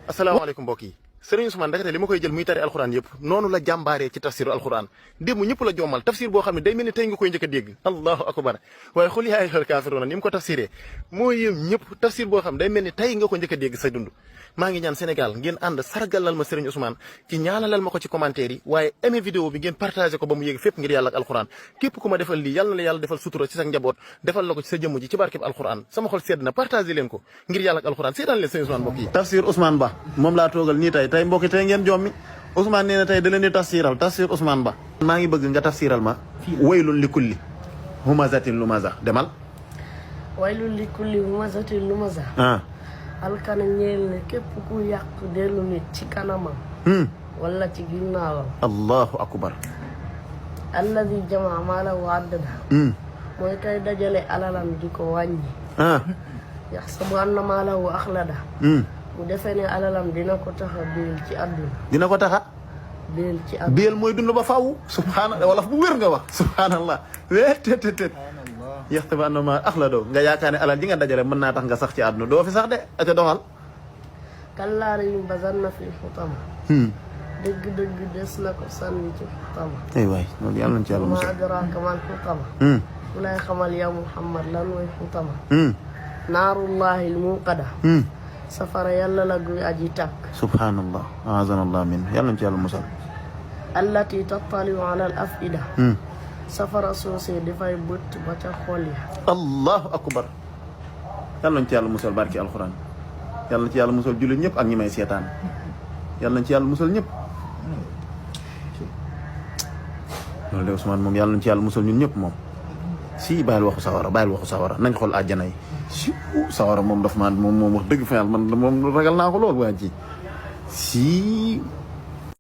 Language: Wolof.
asalaamaaleykum mbokk yi sëriñ Ousmane ndekete li ma koy jël muy tari alxuraan yëpp noonu la jàmbaaree ci tafsiru alxuraan démb ñëpp la jommal tafsir boo xam ne day mel ni tey nga koy njëkk a dégg allahu akbar waaye xul yaa ayyuhal kaafiruuna ni mu ko tafsiree moo yëm ñëpp tafsir boo xam ne day mel ni tey nga ko njëkk a dégg sa dund maa ngi ñaan Sénégal ngeen ànd sargalal ma sëriñ Ousmane ci ñaanalal ma ko ci commentaire yi waaye aimé vidéo bi ngeen partagé ko ba mu yéeg fépp ngir yàlla ak alxuraan képp ku ma defal lii yàlla na la yàlla defal sutura ci sa njaboot defal la ko ci sa jëmm ji ci barkeb alxuraan sama xol sedd na partagé leen ko ngir yàlla ak alxuraan seetaan leen sëriñ Ousmane mbokk yi tafsir Ousmane Ba moom laa toogal nii tey mbokki tey ngeen jommi Ousmane nee na tey da leen di tafsiral tafsir Ousmane Ba maa ngi bëgg nga tafsiral ma waylun li kulli humazatin lumaza demal waylun li kulli humazatin lumaza alkana ñeel ne képp ku yàq dellu nit ci kanamam wala ci ginnaawam allahu akbar alladi jamaa maalahu addada mooy kay dajale alalam di ko wàññi yaxsabu anna maalahu axlada mu defee ne alalam dina ko taxa biil ci àdduna dina ko taxa biil ci àdduna biil mooy dund ba faaw subhaanallah wala bu wér nga wax subhaanallah wéetéetéet yaxtabu anna ma axlado nga yaakaar ne alal ji nga dajale mën naa tax nga sax ci àdduna doo fi sax de ate doxal kallaa yumbazzanna fi xutama dëgg-dëgg des na ko sànni ci xutama ay waay loolu yàlla nañ ci yàlla ma musal adraaka mal xutama ku lay xamal yow Muhammad lan mooy xutama naarullahi l muqada safara yàlla la guy aji tàkk subhaanallah aazanallah min yàlla nañ ci yàlla musal allati tattaliu ala al afida safara soosee dafay bët ba ca xol ya allahu akbar yàlla nañ ci yàlla musal barki alxuraan yàlla na ci yàlla musal jullit ñëpp ak ñi may seetaan yàlla nañ ci yàlla musal ñëpp loolu de Ousmane moom yàlla nañ ci yàlla musal ñun ñëpp moom si bàyyil waxu sawara nañ xool àjjana yi si sawara moom daf maa moom wax dëgg fa yàlla man moom ragal naa ko lool waa ji si